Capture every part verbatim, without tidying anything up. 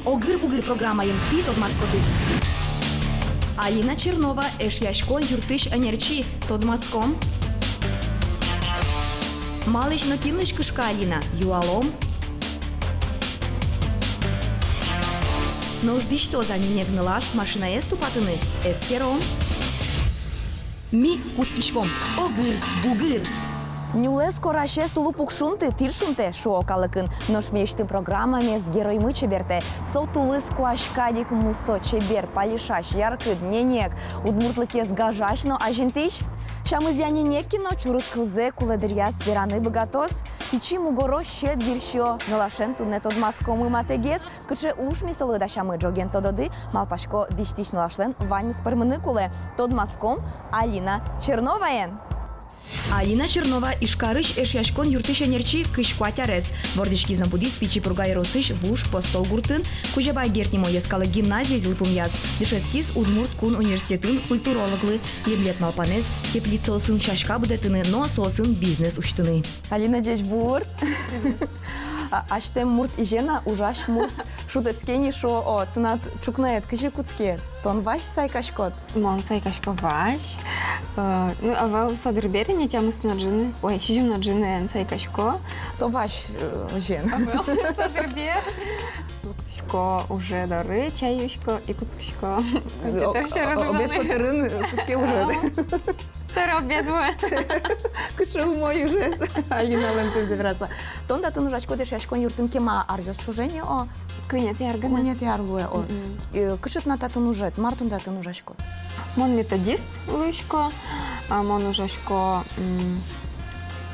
«Огыр-бугыр» программаын тӥ тодматскоды. Алина Чернова, Эшъяськон юртысь ӧнерчи, тодматском. Малысь но кинлэсь кышка Алина, юалом. Нош дӥсьтоз-а ненег нылаш машинаез тупатыны, эскером. Ми кутскиськом. Огыр-бугыр. Нюлэс корасез тулупук шунты, тӥр шунтэ, шуо калыкын. Нош милесьтым программамес героймы чебертэ. Со тулыс куазь кадь ик мусо, чебер, палишась, яркыт, ненег, удмуртлыкез гажась но азинтӥсь. Сямызъя ненег ке но, чурыт кылзэ кулэ дыръяз вераны быгатоз. Пичи мугоро сьӧд йырсиё нылашен туннэ тодматскомы матэгес. Кыӵе уж ми солы дасямы, ӝоген тододы. Малпасько, дӥсьтӥсь нылашлэн ваньмыз пӧрмыны кулэ. Тодматском Алина Черноваен. Алина Чернова Ижкарысь Эшъяськон юртысь ӧнерчи, кызь куать арес. Вордӥськиз но будӥз Пичи Пурга ёросысь Вуж Постол гуртын, Кузебай Герд нимо йӧскалык гимназиез йылпумъяз. Дышетскиз Удмурт кун университетын культурологлы. Лемлет малпанэз теплицаосын сяська будэтыны но соосын бизнес усьтыны. Алина, ӟечбур. А, асьтэм мурт изьы на, ужась мурт шутэтске ни, шуо. О, тынад ӵукнаед кызьы кутске? Тон вазь сайкаськод? Мон сайкасько вазь. Э, ну, ӧвӧл, со дыр бере ни, тямыс но ӝыны, ой, сизьым но ӝыны эн сайкасько. Со вазь, э, озьыен. Ӧвӧл, со дыр бере. Кутско уже доры, чай юисько и кутско. Э, о-, о-, обед котырын кутске уже, да? Сыро обед вуэ. Кыӵе умой ужез Алиналэн, зэм вераса. Тон татын ужаськод Эшъяськон юртын кема аръёс ӵоже ни, о? Куинетӥ ар гинэ. Куинетӥ ар луэ, о. Мгм. Э, кыӵе тынад татын ужед, мар тон татын ужаськод? Мон методист луисько, а, мон ужасько, м,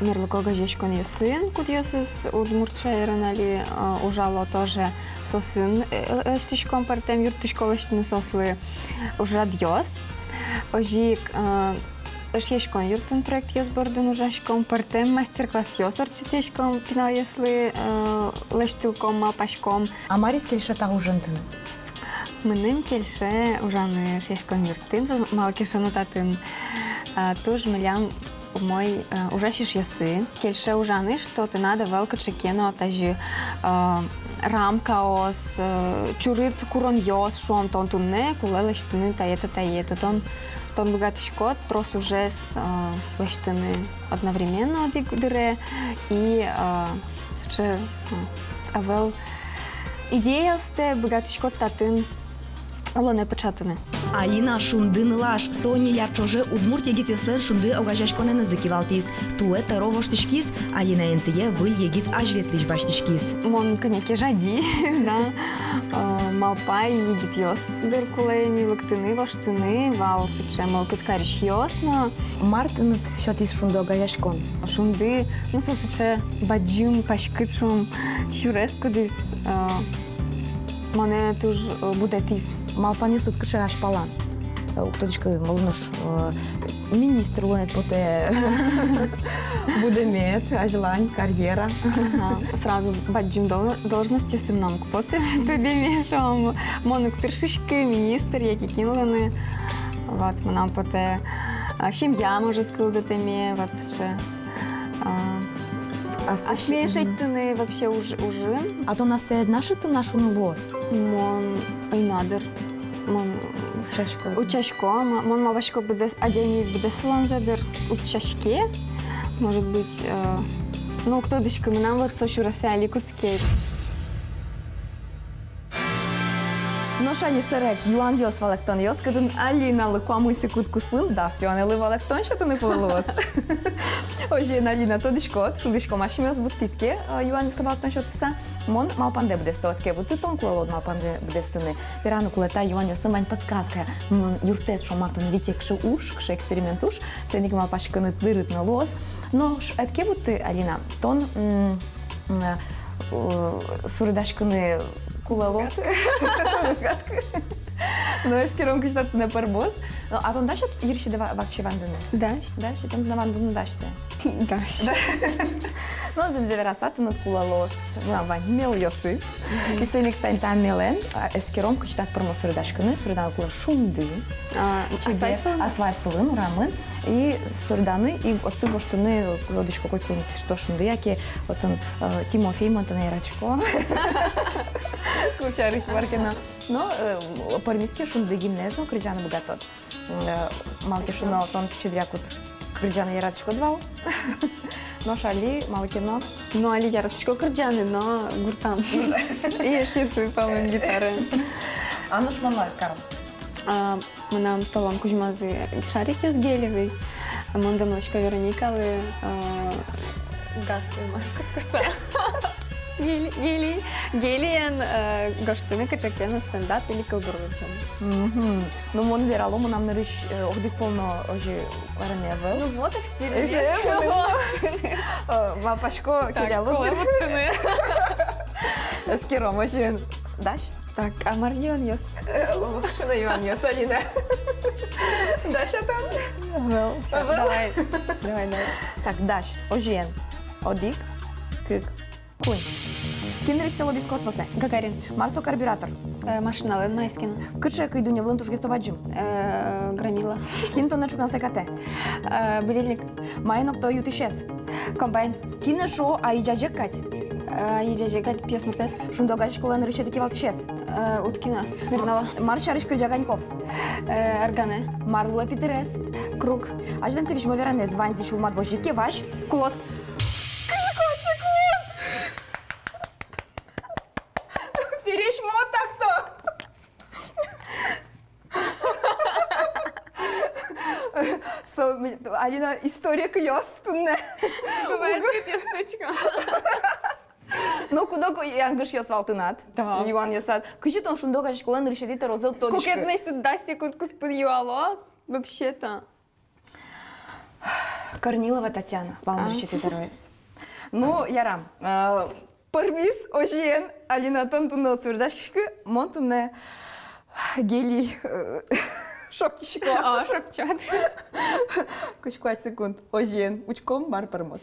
мерлыко огазеяськонъёсын, кудъёсыз Удмурт шаерын али, а, ужало тоже, соосын, э, э, лэсьтӥськом пӧртэм, юрттӥсько лэсьтыны соослы ужрадъёс. Озьы ик, э, Эшъяськон юртын проектъёс бордын ужаськом, пӧртэм мастер-классъёс ортчытӥськом, пиналъёслы, э, лэсьтылӥськом, малпаськом. А мариз кельше та ужен тыныд? Мыным кельше ужаны Эшъяськон юртын, малы ке шуоно татын, а, туж милям умой, э, ужась эшъёсы. Кельше ужаны, что тынад ӧвӧл кыӵе ке но тазьы, э, рамкаос, э, чурыт куронъёс, шуом, тон туннэ кулэ лэсьтыны тае-тае, тон, тон быгатӥськод трос ужез, э, лэсьтыны одновременно одӥг дыре, и, э, сыӵе, э, ӧвӧл идеяостэ быгатӥськод татын улонэ пыӵатыны. Алина шунды нылаш, со ньыль ар ӵоже удмурт егитъёслэн шунды огазеяськонэнызы кивалтӥз. Туэ тӧро воштӥськиз, Алина интые выль егит азьветлӥсь басьтӥськиз. Мон кӧня ке жади, да, э, малпай, егитъёс дыр кулэ ини лыктыны, воштыны, вал сыӵе мылкыд карисьёс но. Мар тыныд сётӥз шунды огазеяськон? Шунды, ну, со сыӵе бадӟым, паськыт, шуом, сюрес, кудӥз, э, монэ туж, э, будэтӥз. Малпанъёсыд кыӵе азьпалан? Э, уг тодӥськы, мон нош, э, министр улонэд потэ, будэмед, азьлань карьера. Ага. Сразу бадӟым дол-, должностьёсы мынам уг поты, тодэмед, шуом, мон уг тыршиськы министр яке кин луыны. Вот, мынам потэ, а, семья, может, кылдытэме, вот, сыӵе. А, ас-, асьме шедьтыны вообще уж-, ужын. А тон астэ ӧд на шыты на, шуны луоз? Мон ӧй на дыр. Мон утчасько. Утчасько, ма-, мон малпасько, быдэс, адями быдэс улонзэ дыр утчаське. Может быть, э, ну, уг тодӥськы, мынам вот со сюресэ али кутске. Нош али сэрег юанъёс, валэктонъёс, кытын Алиналы куамын секунд куспын дас юанэлы валэктон сётыны кулэ луоз. Озьыен, Алина, тодӥськод, шудӥськом асьмеос, вуттӥд ке, э, юанъёслы валэктон сётыса, мон малпандэ быдэсто. Ӧд ке вуттӥд, тон кулэ луод малпандэ быдэстыны. Вераны кулэ, та юанъёсын вань подсказка. М, юрттэт, шуом, мар тон, вить кыӵе уж, кыӵе эксперимент уж, соин ик малпаськыны дырыд но луоз. Нош ӧд ке вутты, Алина, тон, м, М, э, суредаськыны кулэ луод. Но эскером, кызьы татын пӧрмоз. Но, а тон дась-а йырсиды ва-, вакчи вандыны? Дась. Дась, тон вандыны дась-а? Дась. Но, зэмзэ вераса, тыныд кулэ луоз, ну, вань мелъёсы. Мгм. И соин ик тани та мелэн, а, эскером, кызьы татын пӧрмоз суредаськыны, суреданы кулэ шунды. А, чебер, асфальт вылын? Асфальт вылын, урамын. И суреданы, и отчы воштыны, кулэ луиз котькуд, что шунды, яке отын, э, Тимофей, мон тонэ яратӥсько. Сярысь мар ке но. Но, э, пӧрмиз ке, «Шунды» гимнэз но кырӟаны быгатод. Э, малы ке шуоно, тон кыӵе дыръя кут кырӟаны яратӥськод вал. Нош али, малы ке но. Но али яратӥсько кырӟаны, но гуртам. И эшъёсы палан гитараен. А нош мон мар каро? А, мынам толон кузьмазы шарикъёс гелевый. Мон дэмласько Вероникалы, а, газлы маска кыскыса. Гели, гели, гелиен, э, гожтыны кыӵе ке но стендап или кылбур лыдӟон. Мгм. Ну, мон верало, мынам нырысь, э, одӥг пол но озьы кареме ӧвӧл. Ну вот, эксперимент. Эшшо, э, малпасько, так, келяло дыр. Эскером озьыен. Дась? Так, а мар юанъёс? Э, лучше на юанъёс, Алина. Дась-а тон? Ӧвӧл. Ӧвӧл? Давай, давай, давай. Так, дась. Озьыен. Одӥг, кык, куинь. Кин нырысь сылэ лобиз космосэ? Гагарин. Мар со карбюратор? Э, машиналэн маиз ке но. Кыӵе кый дунне вылын тужгес но бадӟым? Э, громила. Кин тонэ ӵукнаса ӧтэ? Э, будильник. Маин окто ю тысез? Комбайн. Кин шуо «Ай ӟаӟег кадь»? Э, «Ай ӟаӟег кадь» пиосмуртэз. Шунды огазеяськонлэн нырысетӥ кивалтӥсез? Э, Уткина, Смирнова. Мар сярысь кырӟа Ганьков? Э, «Арганэ». Мар луэ питырез? Круг. Азьланьты визьмо веранэз: ваньзэ сюлмад возьыт ке, вазь. Кулод. Кызьы куать секунд! Пересьмо так-то! Со, ми-, Алина, история кылёз туннэ. Бывает, я точка. Ну, куд-ог янгышъёс вал тынад. Да. Юанъёсад. Кызьы тон «Шунды огазеяськонлэн» нырысетӥ тӧрозэ уд тодӥськы? Куке тынэсьтыд дас секунд куспын юало, вообще-то. Корнилова Татьяна, вал нырысетӥ тӧроез. Ну, ярам. Э, пӧрмиз озьыен, Алина, тон туннэ уд суредаськиськы, мон туннэ гелий, э, шокчисько. О, шокчод. Кызь куать секунд. Озьыен, учком, мар пӧрмоз.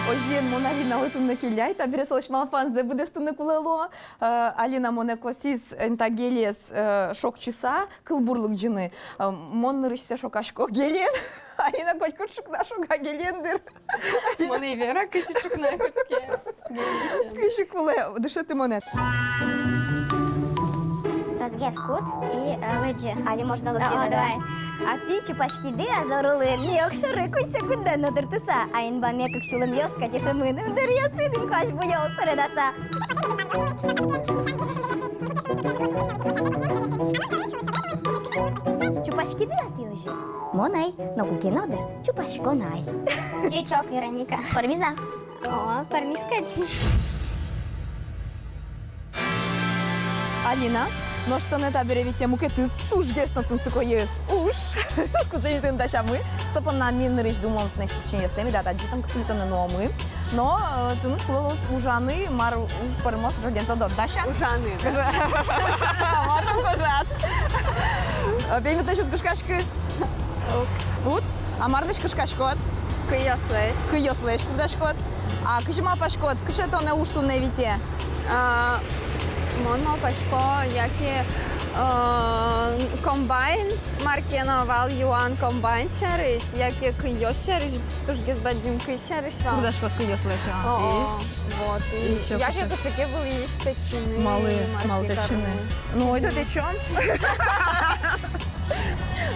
Озьыен, мон Алиналы туннэ келяй, табере солэсь малпанзэ быдэстыны кулэ луо. Э, Алина монэ косӥз эн та гелиез, э, шокчыса, кылбур лыдӟыны. Э, мон нырысьсэ шокасько гелиен. Алина котькуд ӵукна шока гелиен дыр. Мон ӧй вера, кызьы ӵукна кутске. Кызьы кулэ, дышеты монэ. Тросгес кут и, э, лыдӟы. Али можно лыдӟыны, да? О, давай. А тӥ чупаськиды-а зор улын, огшоры куинь секунда но дыртыса, а инбаме кык сюлэмъёс кадь ишемын, ымдуръёсыд инкуазь буёл суредаса. Чупаськиды-а тӥ озьы? Мон ӧй, но куке но дыр чупасько на ай. Ӟечок, Вероника. Пӧрмиз-а? О, пӧрмиз кадь. Алина, нош тонэ табере витё мукетыз тужгес но тунсыкоез уж. Кудзэ тыныд дасямы. Со понна ми нырысь думаем тынэсьтыд синъёстэ, меда адӟытом, кытчы ми тонэ нуомы. Но, э, тыныд кулэ луоз ужаны, мар уж пӧрмоз, ӝоген тодод, дась-а? Ужаны, да? Ужа-, мар тон ужад? Э, пеймытлэсь уд кышкаськы? Уг. Уд? А марлэсь кышкаськод? Кыйёслэсь. Кыйёслэсь курдаськод. А кызьы малпаськод, кыӵе тонэ уж туннэ витё? А, мон малпасько, яке, э, комбайн, мар ке но вал юан комбайн сярысь, яке кыйёс сярысь, тужгес бадӟым кыйёс сярысь вал. Курдаськод кыйёслэсь, а? О, и? Вот, и ещё яке кыӵе ке вылӥсь тэтчыны, малы, мар ке, малы тэтчыны карыны. Ну, ойдо тэтчом.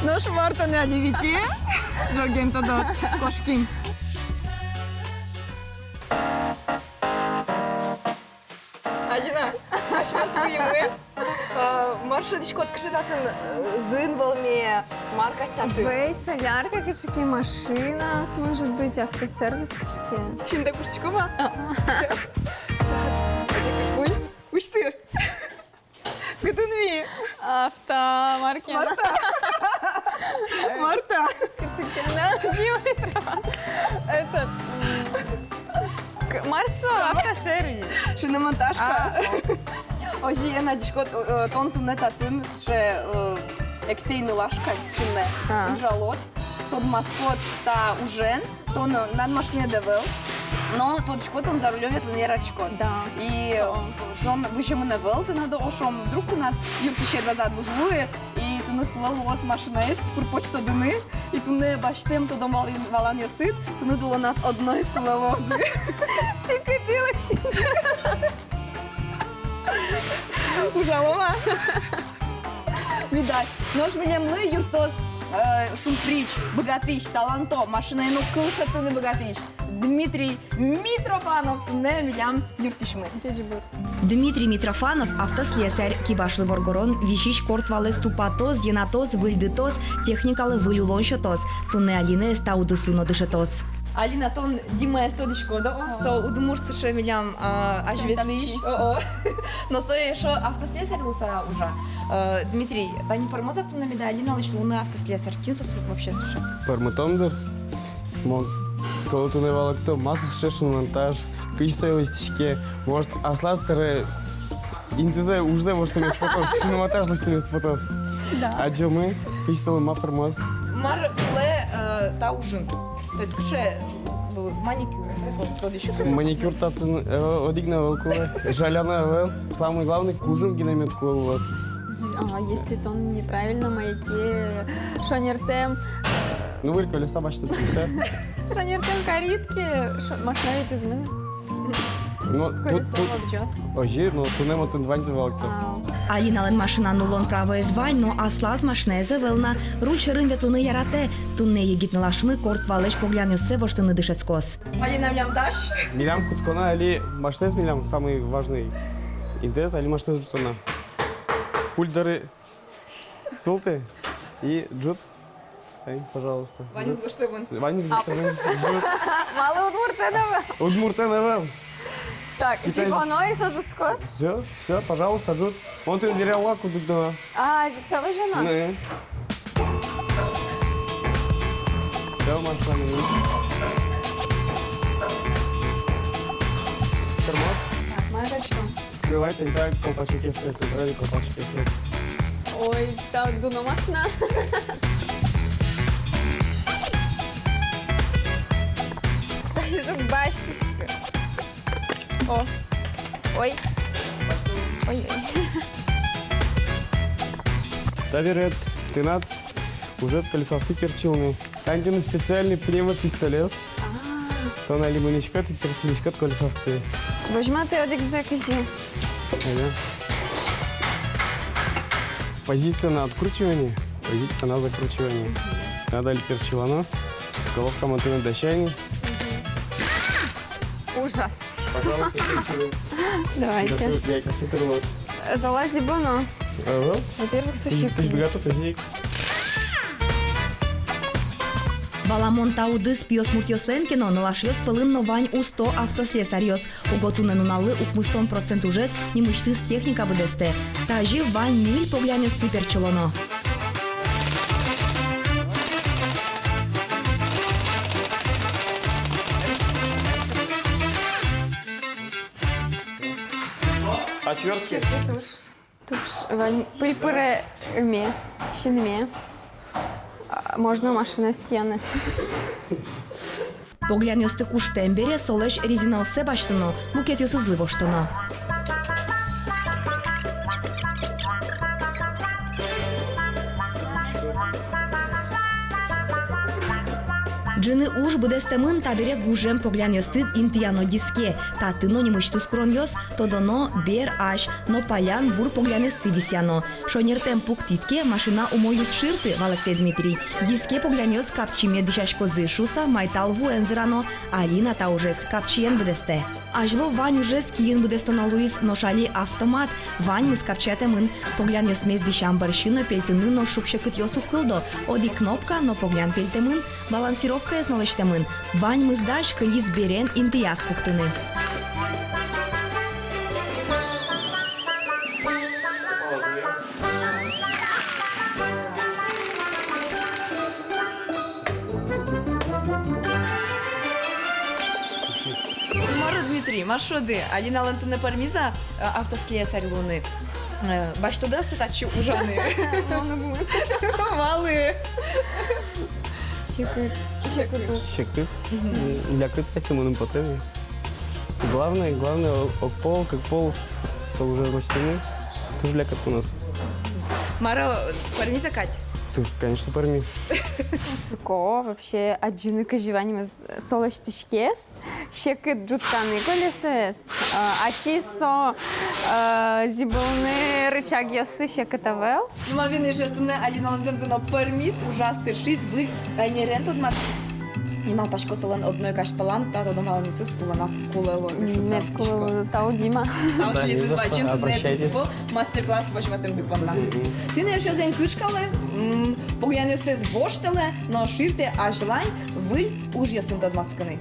Нош мар тонэ али витё, ӝоген тодод, кошким. Алина, асьмеос вуимы. А, мар шӧдӥськод, кыӵе татын, э, зын вӧлме, мар кадь татын? Вӧй, солярка, кыӵе ке машина, может быть, автосервис кыӵе ке. Синда куштӥськом-а? А. Одӥг, кык, куинь. Усьты. Кытын ми? Авто, мар ке но. Марта. Марта. Кыӵе ке но. Дима Петрова. Этот, м, к-, мар со, автосервис. Шиномонтажка. А, о. Озьыен, адӟиськод, э, тон туннэ татын сыӵе, э, эксэй нылаш кадь туннэ. А. Ужалод. Тодматскод та ужен, тон, э, тынад машинаед ӧвӧл, но тодӥськод, тон за рулём ветлыны яратӥськод. Да. И, э, о, тон выжемын ӧвӧл, тынад ошом, вдруг тынад юрттӥсед вазад луоз, и тыныд кулэ луоз машинаез пыр-поч тодыны, и туннэ басьтэм тодон-валан-, валанъёсыд тыныд улонад одно ик кулэ луозы. Тӥ кытӥ лыктӥды? Жалома. Медаль. Нош милемлы юрттоз, э, шумприч, быгатӥсь, таланто, машинаен но кыл шедьтыны быгатӥсь Дмитрий Митрофанов туннэ милям юрттӥсьмы. Дмитрий Митрофанов, автослесарь, кибашлы воргорон, висись корт валэз тупатоз, йӧнатоз, выльдытоз, техникалы выль улон сётоз. Туннэ Алинаез та удыслы но дышетоз. Алина, тон Димаез тодӥськод-а? О, со удмурт сыӵе милям, а, азьветлӥсь. О-о. Но со эшшо автослесарь луыса ужа. Э, Дмитрий, тани пӧрмоз-а туннэ меда Алиналэсь луыны автослесарь? Кин со вообще сыӵе? Пӧрмытом дыр. Мон солы туннэ валэкто, ма со сыӵе шиномонтаж, кызьы сое лэсьтӥське. Может, аслаз сыӵе интызэ, ужзэ воштэмез потоз, шиномонтаж лэсьтэмез потоз. Да. Адӟомы, кызьы солы ма пӧрмоз. Мар кулэ, э, та ужын? То есть кыӵе, э, маникюр, шо, тодӥськод? Маникюр татын, э, одӥг но ӧвӧл кулэ. Жаляно ӧвӧл. Самый главный, кужым гинэ мед кулэ луоз. А если тон неправильно маяке, шонертэм? Ну, выль колеса басьтод, и всё. Шонертэм карид ке, шо-, машина ведь уз мыны. Ну, тут, колесо тут лобӟоз. Озьы, но туннэ мон тыныд ваньзэ валэкто. А. Алиналэн машина нуллон правоез вань, но аслаз машинаез ӧвӧл на. Руль сьӧрын ветлыны яратэ. Туннэ егит нылашмы корт валэсь поглянъёссэ воштыны дышетскоз. Али милям дась. Милям кутсконо али машинаез, милям самый важный интыез, али машинаез ӝутоно. Пульт доры султы и ӝут. Эй, пожалуйста. Ваньмыз гожтэмын. Ваньмыз гожтэмын. Ӝут. Малы удмурт ӧвӧл? Удмурт ӧвӧл. Так, китайский. Зӥбоно и со ӝутскоз. Всё, всё, пожалуйста, ӝут. Мон тыныд верало, кудӥз доно. А, зӥбса возёно? Ну. Всё, машина. Тормоз. Так, мар кариськом? Скрывать, тани та колпачокез, центральный колпачокез. Ой, та дуно машина. Тани со басьтӥське. О. Ой. Ой-ой. Табере тынад ужед колесоосты перчылыны. Тани тыныд специальный пневмопистолет. А. Тон али мынӥськод и перчылӥськод колесоосты. Возьматы одӥгзэ кызьы. Ага. Позиция на откручивание, позиция на закручивание. Мгм. Тынад али перчылоно. Головка мон тыныд дасяй ни. Мгм. Ужас. Пожалуйста, перчылы. Давайте. Золаз ибоно. Ага. Во-первых, суши. Пусть быгато тазьы ик. Валамон, та удыс пиосмуртъёслэн ке но, нылашъёс пӧлын но вань усто автослесарьёс. Уго туннэ нуналлы укмыстон процент ужез нимысьтыз техника быдэстэ. Тазьы вань ньыль поглянъёсты перчылоно. Отвёртки. Секыт уж. Туж вань пыль пыре, ыме, синме. А, можно машинаез тӥяны. Поглянъёсты куштэм бере солэсь резинаоссэ басьтоно, мукетъёсызлы воштоно. Ӝыны уж быдэстэмын. Табере гужем поглянъёсты интыяно диске. Татын но нимысьтыз куронъёс. Тодоно, бер, ась но палян бур поглянъёсты висъяно. Шонертэм пуктӥд ке, машина умой уз шырты, валэктэ Дмитрий. Диске поглянъёс капчиме дӥсяськозы шуыса, майтал вуэн зырано. Алина та ужез капчиен быдэстэ. Азьло вань ужез киын быдэстоно луиз, нош али автомат, ваньмыз капчиятэмын. Поглянъёсмес дӥсям бӧрсьы но пельтыны нош ук секытъёс уг кылдо. Одӥг кнопка но поглян пельтэмын, балансировкаез но лэсьтэмын. Ваньмыз дась, кылиз берен интыяз пуктыны. Мар, Дмитрий, мар шуод, Алиналэн туннэ пӧрмиз-а, э, автослесарь луыны? Э, басьтод-а сое татчы ужаны? Малы? Секыт. Секыт. Секыт. Мгм. Лякыт кадь со мыным потэ ни. Главное, главное, о-, огпол, кыкпол со ужез лэсьтыны. Туж лякыт мыноз. Мар-о, пӧрмиз-а кадь? Туж, конечно, пӧрмиз. Ко вообще адӟыны, кызьы ваньмыз со лэсьтӥське. Секыт ӝутканы кулэ соос, а, ачиз со, а, зӥбылыны рычагъёссы секыт ӧвӧл. Ну, ма, вине же туннэ Алиналэн зэмзэ но пӧрмиз, ужаз, тыршиз, выль ӧнерен тодматскиз. И малпасько, солэн одно ик азьпалан та тодматонъёсыз улоназ кулэ луозы шуыса. Мед кулэ луозы, тау, Дима. Тау. Да, не за что, обращайтесь. Мастер-класс возьматэмды понна. Мгм. Тӥни, эшъёс, эн кышкалэ, м, погъянъёстэс воштэлэ но ширитэ азьлань выль ужъёсын тодматскыны.